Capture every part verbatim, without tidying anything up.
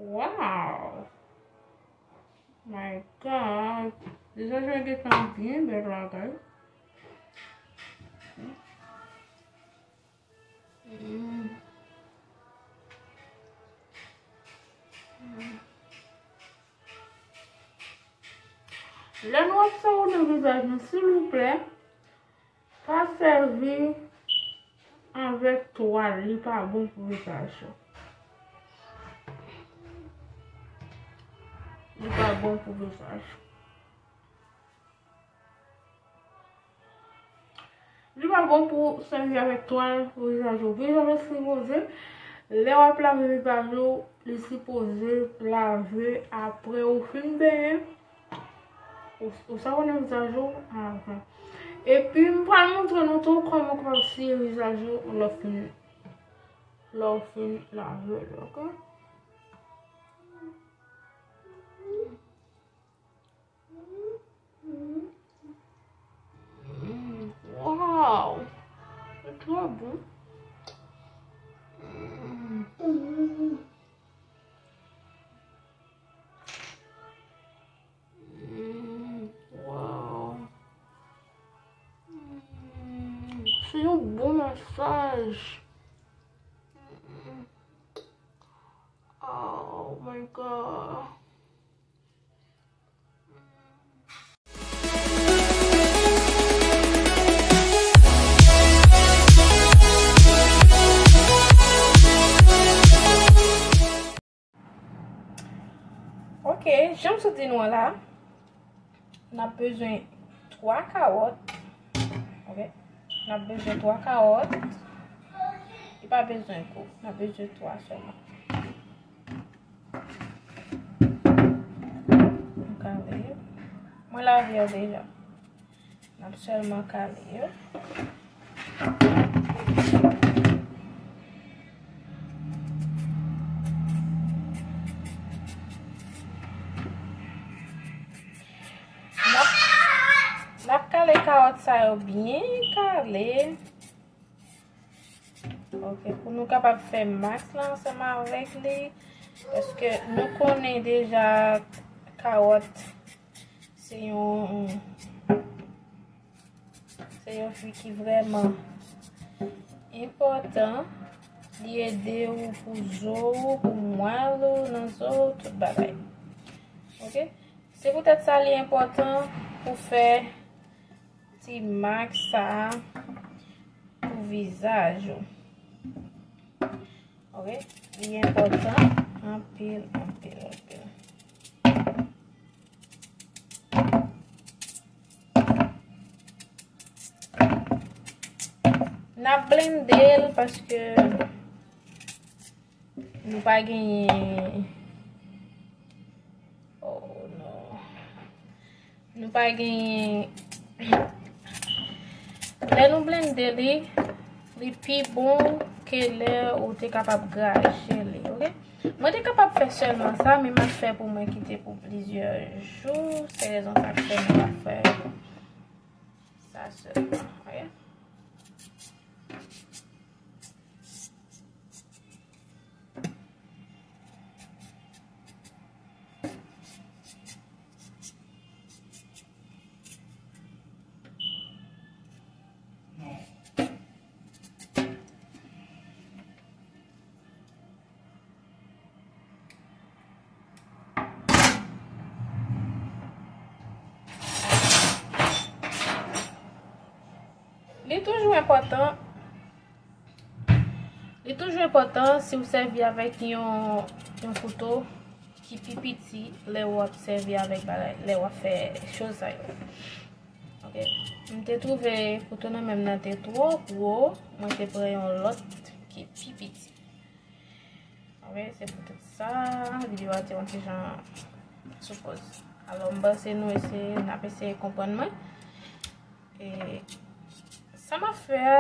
Wow! My God! Deja jan gentan byen bèl bagay. Mm. Mm. Lè nou ap sawone vizaj nou, silvouplè, pa sèvi avèk twal, li pa bon pou vizaj ou. Li pa bon pou vizaj ou. Li pa bon pou sèvi avèk twal pou vizaj ou. Vizaj ou sipoze, lè w ap lave vizaj ou, li sipoze lave apre ou fin benyen. Ou, ou sawone vizaj ou avan. Epi, m pral montre nou tou kòman w kapab siye vizaj ou lè w fin, lè w fin lave l, oke? Mm, wow! Se trè bon. Mm. Mm, wow! Mm, se yon bon masaj. Mm. Oh my God. Ok, jan m sot di nou an la, n ap bezwen twa kawòt. Ok, n ap bezwen twa kawòt. Li pa bezwen gwo, n ap bezwen twa sèlman. M kale yo. Mwen lave yo deja. N ap sèlman kale yo. N ap, n ap kale kawòt sa yo byen kale. Ok, pou nou kapab fè mask la ansanm avèk li, paske nou konnen deja kawòt se yon, se yon fwi ki vrèman enpòtan. Li ede ou pou zo ou, pou mwèl ou nan zo ou, tout bagay. Ok? Se poutèt sa li enpòtan pou fè ti mask sa a pou vizaj ou. Ok? Li enpòtan anpil, anpil, anpil. N ap blende l paske nou pa genyen. Oh non. Nou pa genyen. Lè nou blende li, li pi bon ke lè ou te kapab graje li, ok? Mwen te kapab fè sèlman sa, men m ap fè pou mwen kite pou plizyè jou. Se rezon sa k fè mwen ap fè sa sèlman, ok? Li toujou enpòtan, li toujou enpòtan si w sèvi avèk yon, yon kouto ki pi piti lè w ap sèvi avèk bagay, lè w ap fè choz sa yo. Ok. M te twouve kouto nan men m nan te twò gwo, mwen te pran yon lòt ki pi piti. Ok, se poutèt sa, videyo a te yon ti jan sou pòz. Alò, m panse nou eseye, n ap eseye konprann mwen. E sa m ap fè a,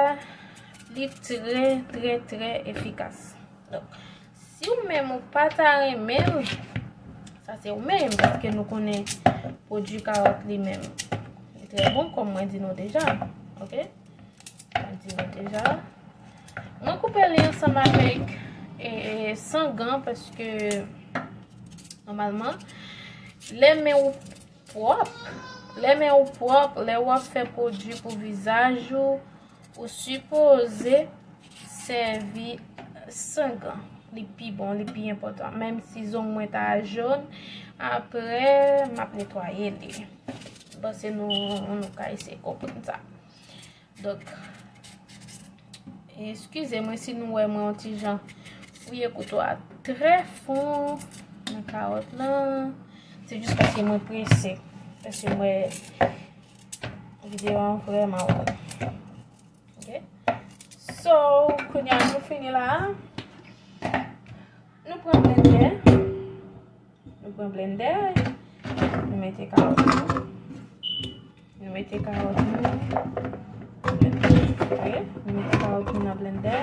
li trè, trè, trè efikas. Donk, si w menm ou pa ta renmen l, sa se ou menm, paske nou konnen pwodui kawòt li menm, li trè bon, kòm mwen di nou deja. Ok? Mwen di nou deja. Mwen koupe li ansanm avèk, e, e, san gan, paske Nòmalman, lè men ou pwòp, lè men ou pwòp, lè w ap fè pwodui pou vizaj ou, ou sipoze sèvi san gan. Li pi bon, li pi enpòtan. Menm si zong mwen ta jòn, apre, m ap netwaye li. M panse nou, nou ka eseye konprann sa. Donk, eskize mwen si nou wè mwen yon ti jan fouye kouto a trè fon nan kawòt lan. Se jis paske mwen prese. Paske mwen, videyo an vrèman long. Ok? So, kounye a nou fini la. Nou pran blendè. Nou pran blendè. Nou mete kawòt nou. Nou mete kawòt nou. Ok? Nou mete kawòt nou nan blendè.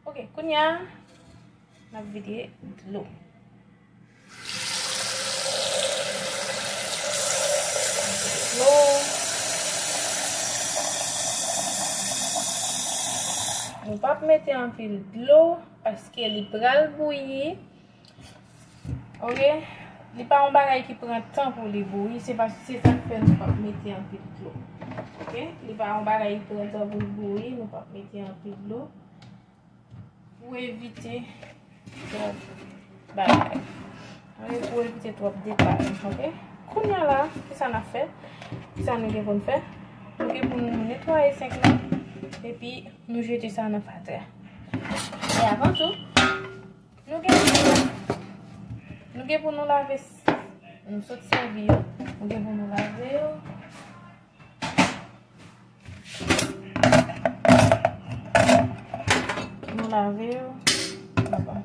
Ok, kounye a, n ap vide dlo. Dlo. Nou p ap mete anpil dlo paske li pral bouyi. Ok? Li pa yon bagay ki pran tan pou li bouyi, se pa, se sa k fè nou p ap mete anpil dlo. Ok? Li pa yon bagay ki pran tan pou li bouyi, nou p ap mete anpil dlo. Pou evite twòp bagay. Ok? Pou evite twòp detay. Ok? Kounye a la, kisa n ap fè? Kisa nou gen pou n fè? Nou gen pou nou netwaye senk lan, epi nou jete sa nan fatè. E avan tou, Nou gen, nou gen pou nou lave, nou sot sèvi yo. Nou gen pou nou lave yo. Nou lave yo. Nou lave yo la.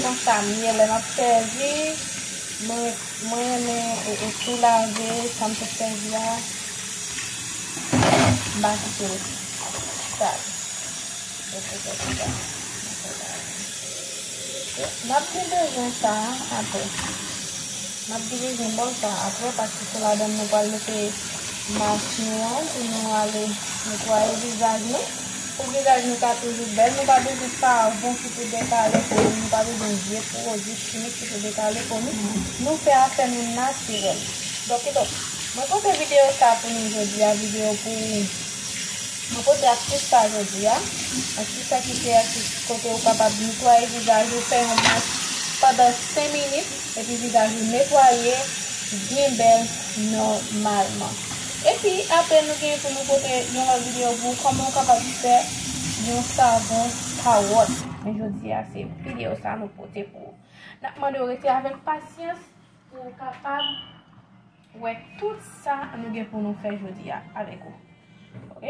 Konsa, m ye lè m ap sèvi. Mwen, mwen renmen e, e tou lave sa m te sèvi a. M pa kite l sal. Donk, se sa. N ap gen bezwen sa apre. N ap gen bezwen bòl sa apre, paske se ladan l nou pral mete mas nou an pou nou ale netwaye vizaj nou. Pou vizaj nou ka toujou bèl, nou pa bezwen savon ki pou dekale po nou, nou pa bezwen vye pwodui chimik ki pou dekale po nou. Nou fè afè nou natirèl. Donk, kidonk, mwen pote videyo sa pou nou jodi a, videyo pou, mwen pote astis sa jodi a. Astis sa ki se astis kote ou kapab netwaye vizaj ou, fè yon mas pandan senk minit, epi vizaj ou netwaye, byen bèl nòmalman. Epi apre nou gen pou nou pote yon lòt videyo pou kòman w kapab fè yon savon kawòt. Men jodi a se videyo sa nou pote pou ou. N ap mande w rete avèk pasyans pou w kapab wè tout sa nou gen pou nou fè jodi a avèk ou. Ok?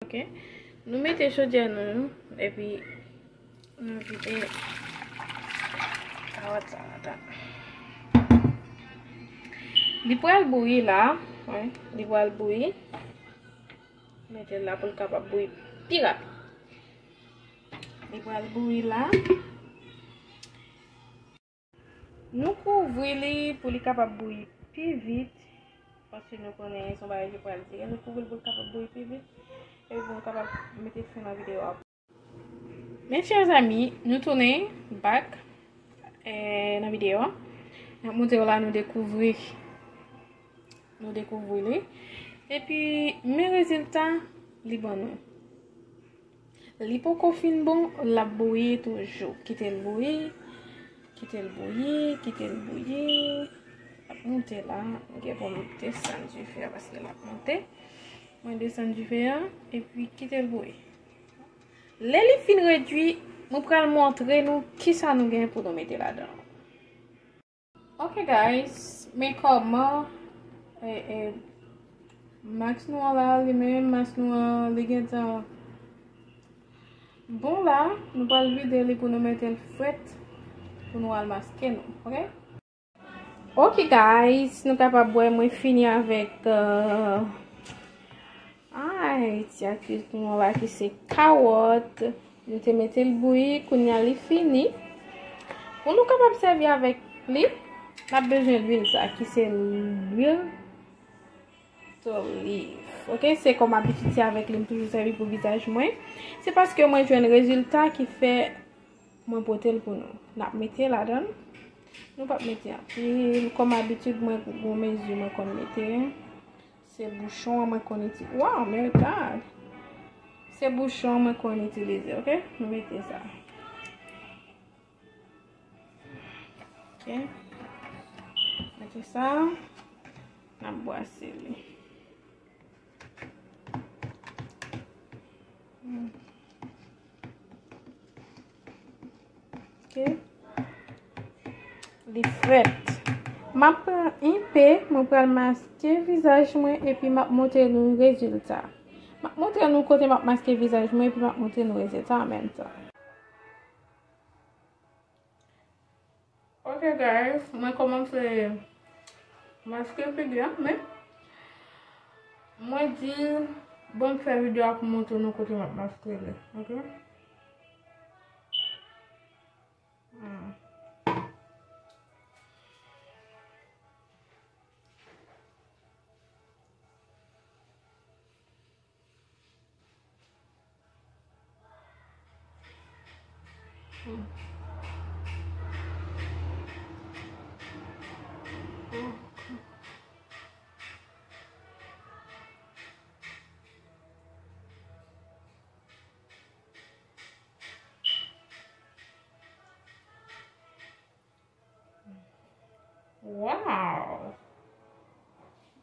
Ok. Nou mete chodyè nou, epi nou vide kawòt sa ladan. Li pral bouyi la, wi, li pral bouyi. Mete l la pou l kapab bouyi pi rapid. Li pral bouyi la. Nou kouvri li pou li kapab bouyi pi vit, paske nou konnen se yon bagay ki pral dire. Nou kouvri l pou l kapab bouyi pi vit, epi pou nou kapab mete fen nan videyo a. Mes chers amis, nou tounen back, eh, nan videyo a. N ap montre w la, nou dekouvri, nou dekouvri li. Epi, men rezilta li ban nou. Li poko fin bon, l ap bouyi toujou. Kite l bouyi, kite l bouyi, kite l bouyi. L ap monte la. M gen pou m desann dife a paske l ap monte. Mwen desann dife a, epi kite l bouyi. Lè li fin redui, mwen pral montre nou kisa nou gen pou nou mete ladan. Ok guys, men kòman, eh, eh, Mask nou an la, li menm, mask nou an, li gentan bon la. Nou pral vide li pou nou mete l frèt, pou nou al maske nou, oke? Ok, guys, nou kapab wè mwen fini avèk, euh, ay, ti aktivis nou an la ki se kawòt. Nou te mete l bouyi, kounye a li fini. Pou nou kapab sèvi avèk li, n ap bezwen lwil sa, ki se lwil Toliv. Ok, se kòm abitid, se avèk li m toujou sèvi pou vizaj mwen. Se paske mwen jwenn rezilta ki fè mwen pote l pou nou. N ap mete ladan l. Nou p ap mete anpil. Kòm abitid, mwen gon mezi mwen konn mete. Se bouchon an mwen konn itilize. Wow, my God! Se bouchon an mwen konn itilize, ok? Nou mete sa. Ok. Mete sa. N ap bwase li. Hmm. Ok. Li frèt. M ap pran enpe, mwen pral maske vizaj mwen epi m ap montre nou rezilta. M ap montre nou kote m ap maske vizaj mwen epi m ap montre nou rezilta an menm tan. Ok, guys, mwen kòmanse maske figi a, men mwen di, bon, m fè videyo a pou montre nou kote m ap maske li, ok? Hmm. Wow!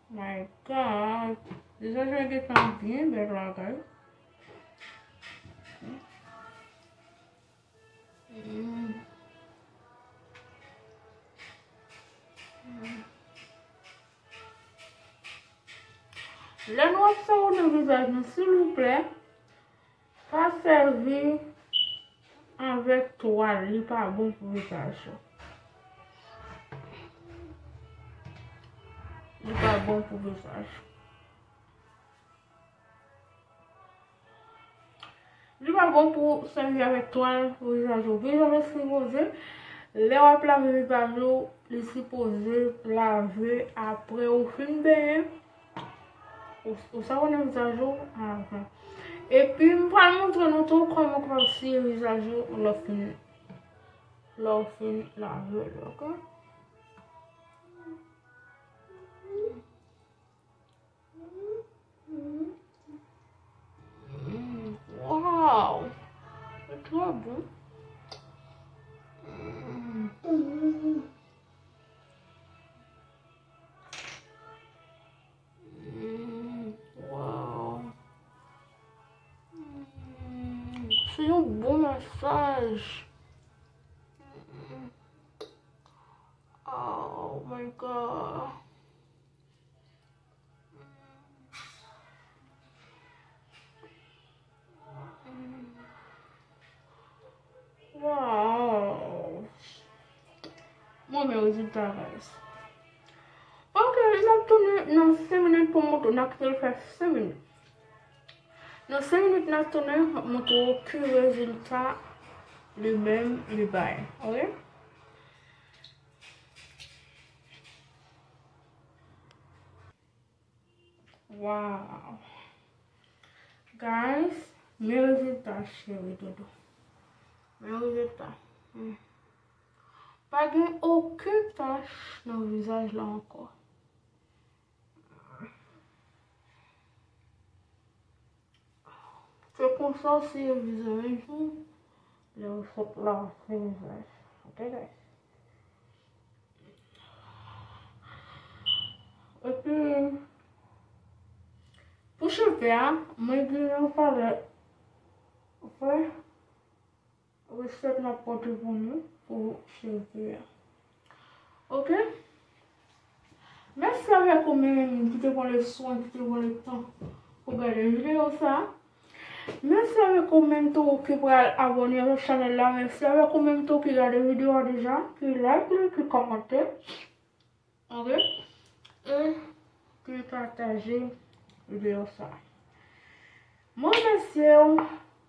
My God! Deja jwe gentan byen bèl la, guys. Mm. Mm. Lè nou ap sawone vizaj nou, silvouplè, pa sèvi avèk twal, li pa bon pou vizaj ou. Li pa bon pou vizaj ou. Li pa bon pou sèvi avèk twal pou vizaj ou. Vizaj ou sipoze, lè w ap lave vizaj ou, li sipoze lave apre ou fin benyen. Ou, ou sawone vizaj ou avan. Epi, m pral montre nou tou kòman w kapab siye vizaj ou lè w fin, lè w fin lave l, oke? Mm, wow! C'est trop bon. Mm. Mm, wow. Mm, c'est un bon massage. Mm. Oh my God. Wow. Mwen men rezilta, guys. Ok, n ap tounen nan senk minit pou m montre w, n ap kite l fè senk minit. Nan senk minit n ap tounen, m ap montre w ki rezilta li menm li bay. Ok? Wow. Guys, men rezilta, cheri doudou. Men rezilta. Hmm. Pa gen okenn tach nan vizaj la ankò. Se konsa w siye vizaj ou lè w sot lave vizaj. Ok, guys? Epi, pou cheve a, mwen gen yon palèt vre. Resèt m ap pote pou nou pou cheve a. Ok? Mèsi avèk ou menm ki te pran le swen, ki te pran le tan pou gade videyo sa. Mèsi avèk ou menm tou ki pral abòne avèk chanèl la. Mèsi avèk ou menm tou ki gade videyo a deja, ki like li, ki kòmante. Ok? E ki pataje videyo sa. Mwen remèsye w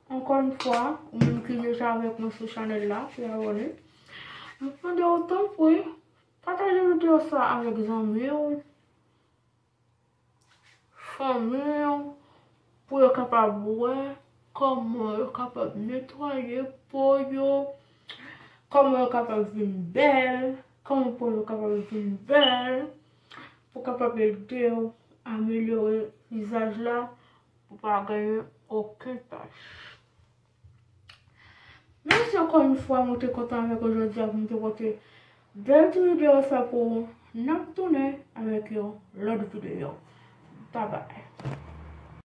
ankò yon fwa, ou menm ki deja avèk mwen sou chanèl la, ki abòne. Mwen mande w tanpri, pataje videyo sa avèk zanmi w, fanmi w, pou yo kapab wè kòman yo kapab netwaye po yo, kòman yo kapab vin bèl, kòman po yo kapab vin bèl, pou kapab ede w amelyore vizaj la, pou pa genyen okenn tach. Mèsi ankò yon fwa, mwen te kontan avèk ou jodi a pou mwen te pote bèl ti videyo sa pou ou. N ap tounen avèk yon lòt videyo. Babay.